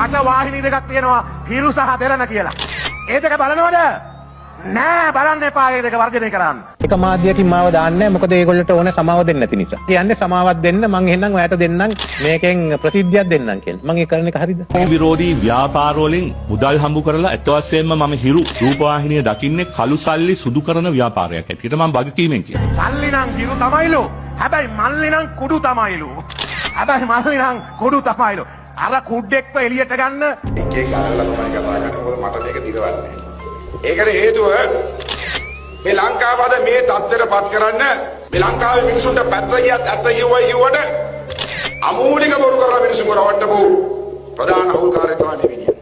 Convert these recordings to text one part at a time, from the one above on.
පට වාහිනී දෙකක් තියෙනවා හිරු සහ දෙරණ කියලා. ඒ දෙක බලනවද? නෑ, බලන්න එපා. ඒ දෙක වර්ජනය කරන්න. එක මාධ්‍යකින් මාව දාන්නේ නැහැ. මොකද ඒගොල්ලන්ට ඕන සමාව දෙන්න නැති නිසා. කියන්නේ සමාවක් දෙන්න, මං එහෙනම් ඔයාට දෙන්නම්, මේකෙන් ප්‍රසිද්ධියක් දෙන්නම් කියලා. මං ඒ කරන එක හරිද? විරෝධී ව්‍යාපාර වලින් මුදල් හම්බ කරලා ඇත්ත වශයෙන්ම මම හිරු රූපවාහිනිය දකින්නේ කළු සල්ලි සුදු කරන ව්‍යාපාරයක් හැටියට මම වගකීමෙන් කියනවා. සල්ලි නම් හිරු තමයිලු. හැබැයි මල්ලි නම් කුඩු තමයිලු. හැබැයි මල්ලි නම් කුඩු තමයිලු. අර කුඩ්ඩෙක්ව එළියට ගන්න එක එක අරලා තමයි කතා කරන්නේ. මොකද මට මේක දිරවන්නේ. ඒකට හේතුව මේ ලංකාව අද මේ තත්ත්වයට පත් කරන්න මේ ලංකාවේ මිනිසුන්ට පැත්ත ගියත් ඇත්ත කිව්වයි කිව්වට අමූලික බොරු කරලා මිනිසුන්ව රවට්ටපු ප්‍රධාන අවුල්කාරයෙක් තමයි මේ මිනිහා.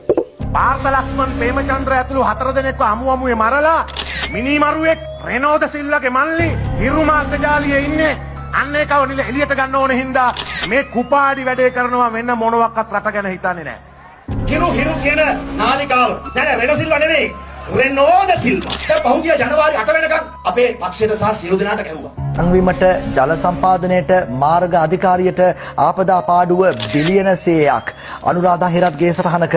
පාර්ථ ලක්ෂ්මන් ප්‍රේමචන්ද්‍ර ඇතුළු හතර දෙනෙක්ව අමු අමුවේ මරලා මිනිමරුවෙක් රෙනෝද සිල්වගේ මල්ලි හිරු මාධ්‍ය ජාලියේ ඉන්නේ. අන්න ඒකව නිල එළියට ගන්න ඕන හින්දා මේ කුපාඩි වැඩේ කරනවා වෙන මොනවත් රට ගැන හිතන්නේ නැහැ. හිරු හිරු කියන නාලිකාව නෑ නෑ, රෙනෝ සිල්වා නෙමෙයි, රෙනෝද සිල්වා. දැන් පහුගිය ජනවාරි 8 වෙනකන් අපේ පක්ෂයට සහ සියලු දෙනාට ගැහුවා. ලංවීමට ජල සම්පාදනයට මාර්ග අධිකාරියට ආපදා පාඩුව බිලියන 100ක් Anuradha හිරත්ගේ සටහනක.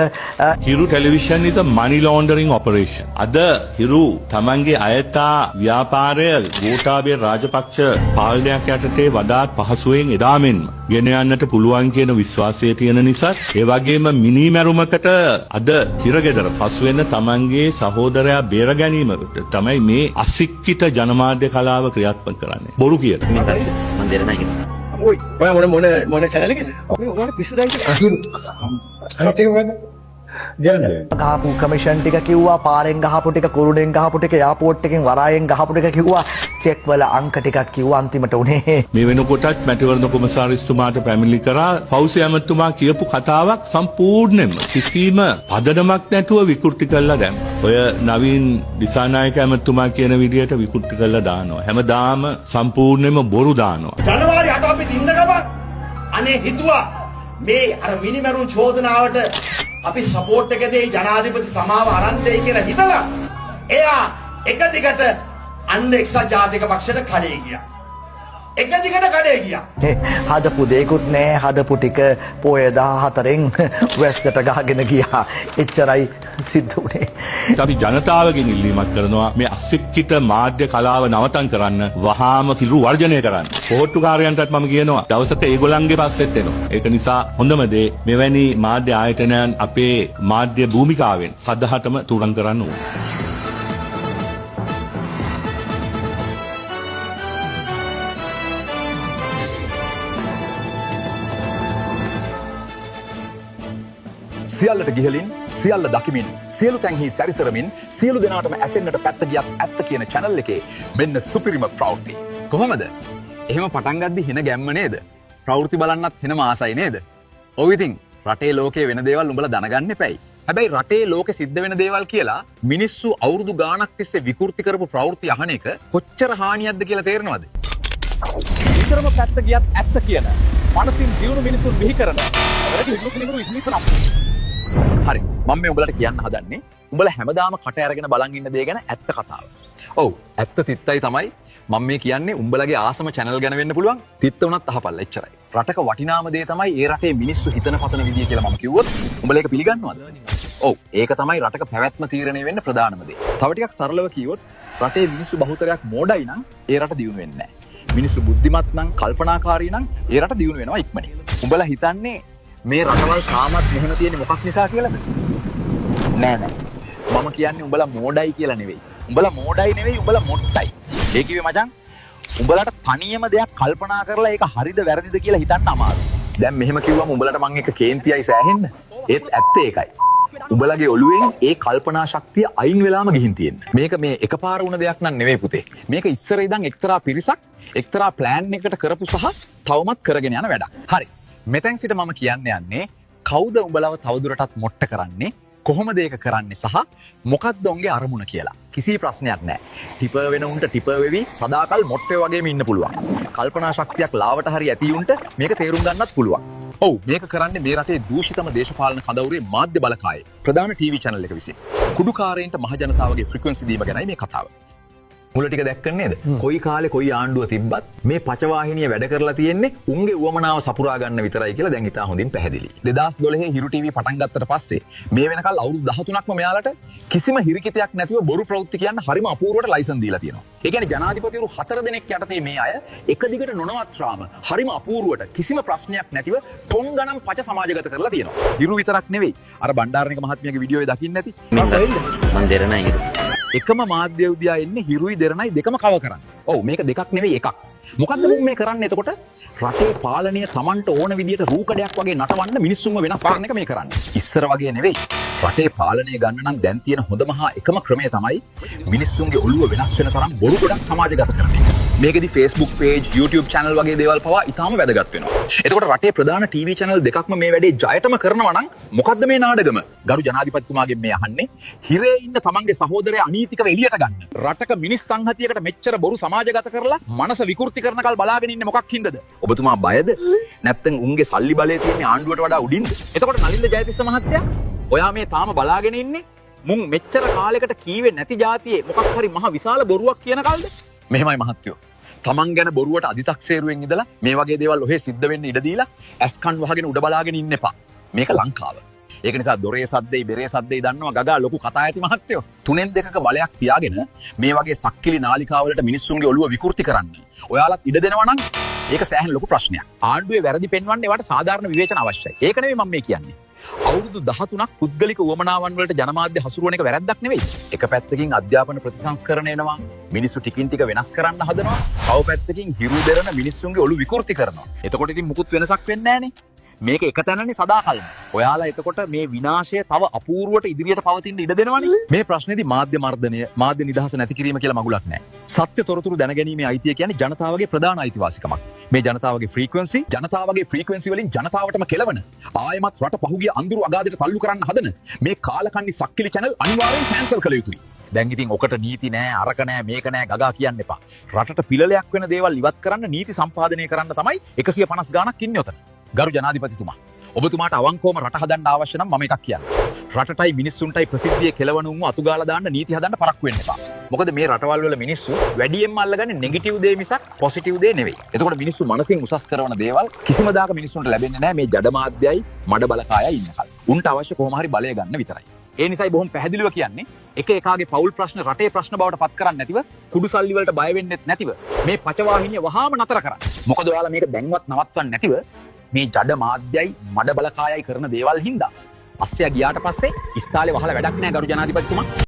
Hiru television is a money laundering operation. අද හිරු තමන්ගේ අයථා ව්‍යාපාරය ගෝඨාභය රාජපක්ෂ පාලනයක් යටතේ වඩාත් පහසුවෙන් එදා මෙන්ම ගෙන යන්නට පුළුවන් කියන විශ්වාසය තියෙන නිසා, ඒ වගේම මිනි මැරුමකට අද හිරගෙදර පසු වෙන තමන්ගේ සහෝදරයා බේර ගැනීම තමයි මේ අසික්කිත ජනමාධ්‍ය කලාව ක්‍රියාත්මක කරන්නේ. බොරු කියන. මං දෙරණයි කියලා. ඔයි, ඔයා මොන මොන මොන චැනල් එකේද? ඔය ඔයාලා පිස්සු දැන් කියලා. අනිත් එක මොකද්ද? දෙරණ. ගහපු කමිෂන් ටික කිව්වා, පාරෙන් ගහපු ටික, කුරුණෙන් ගහපු ටික, එයාපෝට් එකෙන් වරායෙන් ගහපු ටික කිව්වා, චෙක් වල අංක ටිකක් කිව්වා. අන්තිමට උනේ මේ වෙනකොටත් මැතිවරණ කොමසාරිස්තුමාට පැමිණිලි කරා. ෆෞසි ඇමතුමා කියපු කතාවක් සම්පූර්ණයෙන්ම කිසිම පදනමක් නැතුව විකෘති කළා දැම්මා. ඔය නවීන් දිසානායක ඇමතුමා කියන විදියට විකෘති කළා දානවා. හැමදාම සම්පූර්ණයෙන්ම බොරු දානවා. ජනවාරි 8 අපි දින්න ගමන් අනේ හිතුවා මේ අර මිනිමරුන් චෝදනාවට අපි සපෝට් එක දෙයි, ජනාධිපති සමාව අරන් දෙයි කියලා හිතලා එයා එක දිගට අන්න එක්සත් ජාතික පක්ෂයට කඩේ ගියා. එක දිගට කඩේ ගියා. හදපු දෙයක්වත් නෑ. හදපු ටික පොය 14න් වැස්සට ගහගෙන ගියා. එච්චරයි සිද්ධ වුණේ. අපි ජනතාවගෙන් ඉල්ලීමක් කරනවා මේ අසික්කිත මාධ්‍ය කලාව නවතන් කරන්න, වහාම හිරු වර්ජනය කරන්න. පොහොට්ටුකාරයන්ටත් මම කියනවා, දවසක ඒගොල්ලන්ගේ පස්සෙත් එනවා. ඒක නිසා හොඳම දේ මෙවැනි මාධ්‍ය ආයතනයන් අපේ මාධ්‍ය භූමිකාවෙන් සදහටම තුරන් කරන්න ඕනේ. සියල්ලට ගිහලින්, සියල්ල දකිමින්, සියලු තැන්හි සැරිසරමින්, සියලු දෙනාටම ඇසෙන්නට පැත්ත ගියත් ඇත්ත කියන චැනල් එකේ මෙන්න සුපිරිම ප්‍රවෘත්ති. කොහොමද? එහෙම පටන් ගද්දි හින ගැම්ම නේද? ප්‍රවෘත්ති බලන්නත් හිනම ආසයි නේද? ඔව්, ඉතින් රටේ ලෝකේ වෙන දේවල් උඹලා දැනගන්න එපැයි. හැබැයි රටේ ලෝකෙ සිද්ධ වෙන දේවල් කියලා මිනිස්සු අවුරුදු ගාණක් තිස්සේ විකෘති කරපු ප්‍රවෘත්ති අහන එක කොච්චර හානියක්ද කියලා තේරෙනවද? නිතරම පැත්ත ගියත් ඇත්ත කියන මනසින් දියුණු මිනිසුන් බිහි කරන. හරි, මම මේ උඹලට කියන්න හදන්නේ උඹලා හැමදාම කට අරගෙන බලන් ඉන්න දේ ගැන ඇත්ත කතාව. ඔව්, ඇත්ත තිත්තයි තමයි. මම මේ කියන්නේ උඹලගේ ආසම චැනල් ගැන වෙන්න පුළුවන්. තිත්ත වුණත් අහපල්ලා, එච්චරයි. රටක වටිනාම දේ තමයි ඒ රටේ මිනිස්සු හිතන පතන විදිය කියලා මම කිව්වොත් උඹලා ඒක පිළිගන්නවද? ඔව්, ඒක තමයි රටක පැවැත්ම තීරණය වෙන්න ප්‍රධානම දේ. තව ටිකක් සරලව කිව්වොත් රටේ මිනිස්සු බහුතරයක් මෝඩයි නම් ඒ රට දියුණු වෙන්නේ නැහැ. මිනිස්සු බුද්ධිමත් නම්, කල්පනාකාරී නම් ඒ රට දියුණු වෙනවා ඉක්මනින්. උඹලා හිතන්නේ මේ රටවල් තාමත් මෙහෙම තියෙන්නේ මොකක් නිසා කියලාද? නෑ නෑ. මම කියන්නේ උඹලා මෝඩයි කියලා නෙවෙයි. උඹලා මෝඩයි නෙවෙයි, උඹලා මොට්ටයි. ඒ කිව්වේ මචං උඹලාට තනියම දෙයක් කල්පනා කරලා ඒක හරිද වැරදිද කියලා හිතන්න අමාරුයි. දැන් මෙහෙම කිව්වම උඹලාට මං එක කේන්තියයි සෑහෙන්න. ඒත් ඇත්ත ඒකයි. උඹලගේ ඔළුවෙන් ඒ කල්පනා ශක්තිය අයින් වෙලාම ගිහින් තියෙන්නේ. මේක මේ එකපාර වුණ දෙයක් නන් නෙවෙයි පුතේ. මේක ඉස්සර ඉඳන් එක්තරා පිරිසක් එක්තරා ප්ලෑන් එකකට කරපු සහ තවමත් කරගෙන යන වැඩක්. හරි. මෙතෙන් සිට මම කියන්න යන්නේ කවුද උඹලව තවදුරටත් මොට්ට කරන්නේ, කොහොමද ඒක කරන්නේ සහ මොකක්ද ඔවුන්ගේ අරමුණ කියලා. කිසි ප්‍රශ්නයක් නැහැ. ටිපර් වෙන උන්ට ටිපර් වෙවි සදාකල් මොට්ටේ වගේම ඉන්න පුළුවන්. කල්පනා ශක්තියක් ලාවට හරි ඇති උන්ට මේක තේරුම් ගන්නත් පුළුවන්. ඔව්, මේක කරන්නේ මේ රටේ දූෂිතම දේශපාලන කඳවුරේ මාධ්‍ය බලකායේ ප්‍රධාන ටීවී චැනල් එක විසින්. කුඩුකාරයින්ට මහ ජනතාවගේ ෆ්‍රීකවන්සි දීම ගැනයි මේ කතාව. මුල ටික දැක්ක නේද? කොයි කාලේ කොයි ආණ්ඩුව තිබ්බත් මේ පචවාහිනිය වැඩ කරලා තියෙන්නේ උන්ගේ උවමනාව සපුරා ගන්න විතරයි කියලා දැන් ඉතා හොඳින් පැහැදිලි. 2012 හිරු ටීවී පටන් ගත්තට පස්සේ මේ වෙනකල් අවුරුදු 13ක්ම මෙයාලට කිසිම හිරිකිතයක් නැතිව බොරු ප්‍රවෘත්ති කියන්න හරිම අපූර්වට ලයිසන් දීලා තියෙනවා. ඒ කියන්නේ ජනාධිපතිවරු 4 දෙනෙක් යටතේ මේ අය එක දිගට නොනවත්‍රාම හරිම අපූර්වට කිසිම ප්‍රශ්නයක් නැතිව ටොං ගණන් පච සමාජගත කරලා තියෙනවා. හිරු විතරක් නෙවෙයි. අර බණ්ඩාරනික මහත්මියගේ වීඩියෝ එක දකින්න ඇති. මං දෙරණයි හිරු. එකම මාධ්‍ය උදියා එන්නේ හිරුයි දෙරණයි දෙකම කව කරන්න. ඔව්, මේක දෙකක් නෙවෙයි, එකක්. මොකද්ද මුන් මේ කරන්නේ එතකොට? රටේ පාලනය තමන්ට ඕන විදියට රූකඩයක් වගේ නටවන්න මිනිස්සුන්ව වෙනස් කරන එක මේ කරන්නේ. ඉස්සර වගේ නෙවෙයි. රටේ පාලනය ගන්න නම් දැන් තියෙන හොඳම හා එකම ක්‍රමය තමයි මිනිස්සුන්ගේ ඔළුව වෙනස් වෙන තරම් බොරු ගොඩක් සමාජගත කරන එක. මේකෙදි Facebook page, YouTube channel වගේ දේවල් පවා ඉතාම වැදගත් වෙනවා. එතකොට රටේ ප්‍රධාන TV channel දෙකක්ම මේ වැඩේ ජයටම කරනවා නම් මොකද්ද මේ නාඩගම? ගරු ජනාධිපතිතුමාගෙන් මේ අහන්නේ, හිරේ ඉන්න තමන්ගේ සහෝදරයා අනීතිකව එළියට ගන්න. රටක මිනිස් සංහතියකට මෙච්චර බොරු සමාජගත කරලා මනස විකෘති කරනකල් බලාගෙන ඉන්නේ මොකක් හින්දාද? ඔබතුමා බයද? නැත්නම් උන්ගේ සල්ලි බලය තියෙන්නේ ආණ්ඩුවට වඩා උඩින්ද? එතකොට නලින්ද ජයතිස්ස මහත්තයා, ඔයා මේ තාම බලාගෙන ඉන්නේ මුන් මෙච්චර කාලෙකට කීවේ නැති ජාතියේ මොකක් හරි මහ විශාල බොරුවක් කියන කල්ද? මෙහෙමයි මහත්තයෝ. තමන් ගැන බොරුවට අධිතක්සේරුවෙන් ඉඳලා මේ වගේ දේවල් ඔහේ සිද්ධ වෙන්න ඉඩ දීලා ඇස්කන් වහගෙන උඩ බලාගෙන ඉන්න එපා. මේක ලංකාව. ඒක නිසා දොරේ සද්දෙයි බෙරේ සද්දෙයි දන්නවා ගගා ලොකු කතා ඇති මහත්තයෝ. තුනෙන් දෙකක බලයක් තියාගෙන මේ වගේ සක්කිලි නාලිකාවලට මිනිස්සුන්ගේ ඔළුව විකෘති කරන්න ඔයාලත් ඉඩ දෙනවා නම් ඒක සෑහෙන ලොකු ප්‍රශ්නයක්. ආණ්ඩුවේ වැරදි පෙන්වන්න ඒවට සාධාරණ විවේචන අවශ්‍යයි. ඒක නෙවෙයි මම මේ කියන්නේ. අවුරුදු 13ක් පුද්ගලික උවමනාවන් වලට ජනමාධ්‍ය හසුරුවන එක වැරැද්දක් නෙවෙයි. එක පැත්තකින් අධ්‍යාපන ප්‍රතිසංස්කරණ එනවා. මිනිස්සු ටිකින් ටික වෙනස් කරන්න හදනවා. තව පැත්තකින් හිරු දෙරණ මිනිස්සුන්ගේ ඔලු විකෘති කරනවා. එතකොට ඉතින් මුකුත් වෙනසක් වෙන්නේ නෑනේ. මේක එක තැනනේ සදාකල්ම. ඔයාලා එතකොට මේ විනාශය තව අපූර්වට ඉදිරියට පවතින්න ඉඩ දෙනවනේ. මේ ප්‍රශ්නේදී මාධ්‍ය මර්ධනය, මාධ්‍ය නිදහස නැති කිරීම කියලා මගුලක් නෑ. සත්‍ය තොරතුරු දැනගැනීමේ අයිතිය කියන්නේ ජනතාවගේ ප්‍රධාන අයිතිවාසිකමක්. මේ ජනතාවගේ ෆ්‍රීකවන්සි, ජනතාවගේ ෆ්‍රීකවන්සි වලින් ජනතාවටම කෙලවන, ආයෙමත් රට පහුගිය අඳුරු අගාධයට තල්ලු කරන්න හදන මේ කාලකන්ණි සක්කිලි චැනල් අනිවාර්යෙන් කැන්සල් කළ යුතුයි. දැන් ඉතින් ඔකට නීති නෑ, අරක නෑ, මේක නෑ ගගා කියන්න එපා. රටට පිළලයක් වෙන දේවල් ඉවත් කරන්න නීති සම්පාදනය කරන්න තමයි 150 ගාණක් ඉන්නේ ඔතන. ගරු ජනාධිපතිතුමා, ඔබතුමාට අවංකවම රට හදන්න අවශ්‍ය නම් මම එකක් කියන්නම්. රටටයි මිනිස්සුන්ටයි ප්‍රසිද්ධිය කෙලවන උන්ව අතු ගාලා දාන්න නීති හදන්න පරක්කු වෙන්න එපා. මොකද මේ රටවල් වල මිනිස්සු වැඩියෙන්ම අල්ලගන්නේ නෙගටිව් දේ මිසක් පොසිටිව් දේ නෙවෙයි. එතකොට මිනිස්සු මනසින් උසස් කරන දේවල් කිසිම දාක මිනිස්සුන්ට ලැබෙන්නේ නැහැ මේ ජඩ මාධ්‍යයි මඩ බලකායයි ඉන්නකල්. උන්ට අවශ්‍ය කොහොම හරි බලය ගන්න විතරයි. ඒ නිසායි බොහොම පැහැදිලිව කියන්නේ, එක එකාගේ පවුල් ප්‍රශ්න රටේ ප්‍රශ්න බවට පත් කරන්නේ නැතිව, කුඩු සල්ලි වලට බය වෙන්නෙත් නැතිව මේ පචවාහිනිය වහාම නතර කරන්න. මොකද ඔයාලා මේක දැන්වත් නවත්වන්නේ නැතිව මේ ජඩ මාධ්‍යයි මඩ බලකායයි කරන දේවල් හින්දා අස්සයා ගියාට පස්සේ ඉස්තාලේ වහලා වැඩක් නෑ ගරු ජනාධිපතිතුමා.